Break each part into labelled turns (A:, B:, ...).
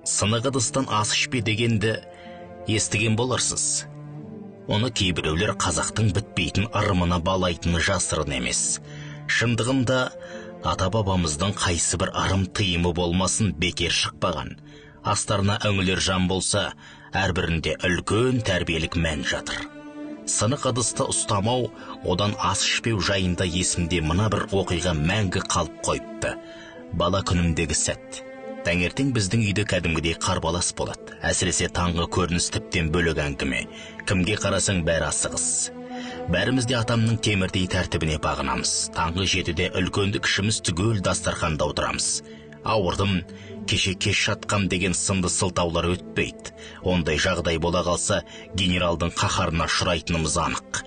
A: Сынық ыдыстан ас ішпе дегенді естіген боларсыз. Оны кейбіреулер қазақтың бітпейтін ырымына балайтыны жасырын емес. Шындығында ата-бабамыздың қайсы бір ырым тыйымы болмасын бекер шықпаған. Астарына үңілер жан болса, әрбірінде үлкен тәрбиелік мән жатыр. Сынық ыдысты ұстамау, одан ас ішпеу жайында есімде мына бір оқиға мәңгі қалып қойыпты. Бала күнімдегі сәт. Таңертең біздің үйде кәдімгідей қарбалас болады. Әсіресе таңғы көрініс тіптен бөлек әңгіме. Кімге қарасаң бәрі асығыс. Бәріміз де атамның темірдей тәртібіне бағынамыз. Таңғы 7-де үлкенді кішіміз түгел дастарханда отырамыз. Ауырдым, кеше кеш жатқам деген сынды сылтаулар өтпейді. Ондай жағдай бола қалса, генералдың қаһарына ұшырайтынымыз анық.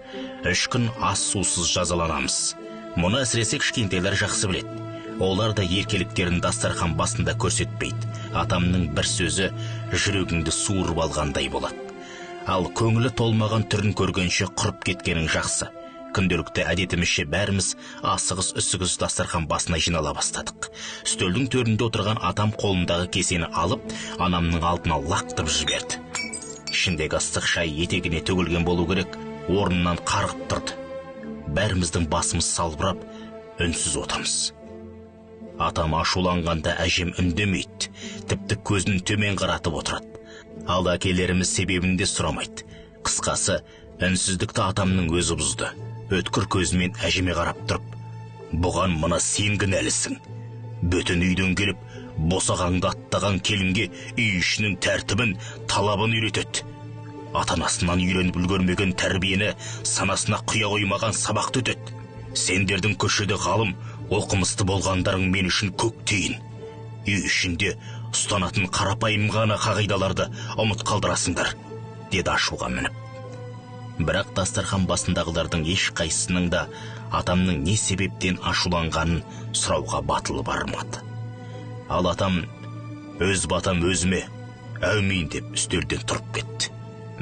A: 3 күн ас сусыз жазаланамыз. Мұны әсіресе кішкентайлар жақсы біледі. Олар да еркеліктерін дастархан басында көрсетпейді. Атамның бір сөзі жүрегіңді суырып алғандай болады. Ал көңілі толмаған түрін көргенше құрып кеткенің жақсы. Күнделікті әдетімізше бәріміз асығыс үсігіс дастархан басына жинала бастадық. Үстелдің төрінде отырған атам қолындағы кесені алып, анамның алдына лақтырып жіберді. Ішіндегі ыстық шай етегіне төгілген болу керек, орнынан қарғып тұрды. Бәріміздің басымыз салбырап, үнсіз отырмыз. Атам ашуланғанда әжем үндемейді, тіпті көзін төмен қаратып отырады. Ал әкелеріміз себебін де сұрамайды. Қысқасы, үнсіздікті атамның өзі бұзды. Өткір көзімен әжеме қарап тұрып, бұған мына сен кінәлісің. Бөтен үйден келіп, босағаңды аттаған келінге үй ішінің тәртібін, талабын үйретеді. Ата-анасынан үйреніп үлгермеген тәрбиені санасына құя қоймаған сабақты өтеді. Сендердің көшеде ғалым, оқымысты болғандарың мен үшін көк тиын. Үй ішінде ұстанатын қарапайым ғана қағидаларды ұмыт қалдырасыңдар, деді ашуға мініп. Бірақ дастархан басындағылардың ешқайсысының да атамның не себептен ашуланғанын сұрауға батылы бармады. Ал атам, өз батам өзіме, әумин деп үстелден тұрып кетті.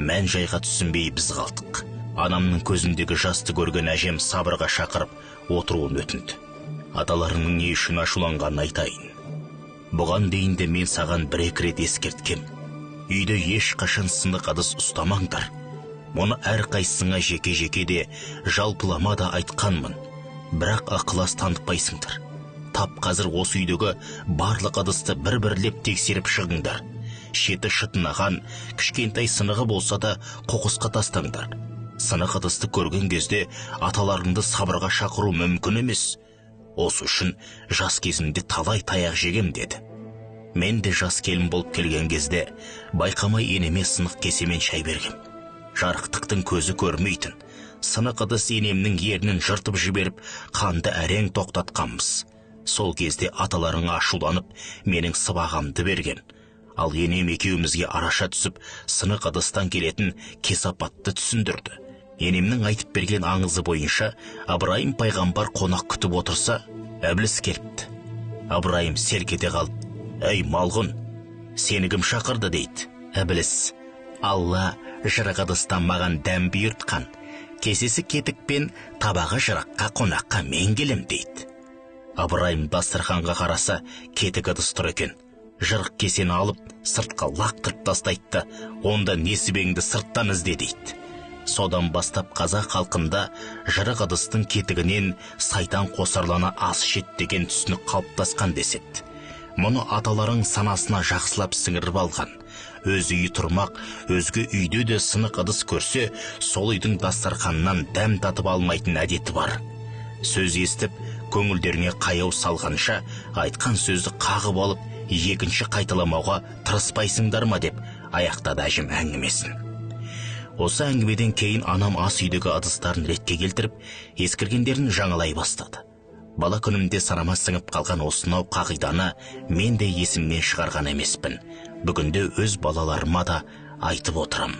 A: Мән жайға түсінбей біз қалдық. Анамның көзіндегі жасты көрген әжем сабырға шақырып отыруын өтінді. Аталарыңның не үшін ашуланғанын айтайын. Бұған дейін де мен саған бір-екі рет ескерткем. Үйде ешқашан сынық ыдыс ұстамаңдар. Мұны әрқайсыңа жеке-жеке де жалпылама да айтқанмын. Бірақ ықылас танытпайсыңдар. Тап қазір осы үйдегі барлық ыдысты бір-бірлеп тексеріп шығыңдар. Шеті шытынаған, кішкентай сынығы болса да қоқысқа тастаңдар. Сынық ыдысты көрген кезде аталарыңды сабырға шақыру мүмкін емес. Осы үшін жас кезімде талай таяқ жегем, деді. Мен де жас келін болып келген кезде байқамай енеме сынық кесемен шай бергем. Жарықтықтың көзі көрмейтін. Сынық ыдыс енемнің ернін жыртып жіберіп, қанды әрең тоқтатқанбыз. Сол кезде аталарың ашуланып, менің сыбағамды берген. Ал енем екеумізге араша түсіп, сынық ыдыстан келетін кесапатты түсіндірді. Енемнің айтып берген аңызы бойынша, Ыбырайым пайғамбар қонақ күтіп отырса, Ібіліс келіпті. Ыбырайым селк ете қалып, «Әй, малғұн, сені кім шақырды?» дейді. Ібіліс, «Алла жырық ыдыстан маған дәм бұйыртқан, кесесі кетік пен табағы жыраққа қонаққа мен келем» дейді. Ыбырайым дастарханға қараса, кетік ыдыс тұр екен. Жырық кесені алып, сыртқа лақтырып тастайды, онда несібеңді сырттан ізде дейді. Содан бастап қазақ халқында жырық ыдыстың кетігінен сайтан қосарлана ас ішеді деген түсінік қалыптасқан деседі. Мұны аталарың санасына жақсылап сіңіріп алған. Өз үйі тұрмақ, өзге үйде де сынық ыдыс көрсе, сол үйдің дастарханынан дәм татып алмайтын әдеті бар. Сөз естіп, көңілдеріңе қаяу салғанша, айтқан сөзді қағып алып, екінші қайталамауға тырыспайсыңдар ма деп аяқтады әжем әңгімесін. Осы әңгімеден кейін анам ас үйдегі ыдыстарын ретке келтіріп, ескіргендерін жаңалай бастады. Бала күнімде санама сіңіп қалған осынау қағиданы мен де есімнен шығарған емеспін. Бүгінде өз балаларыма да айтып отырам.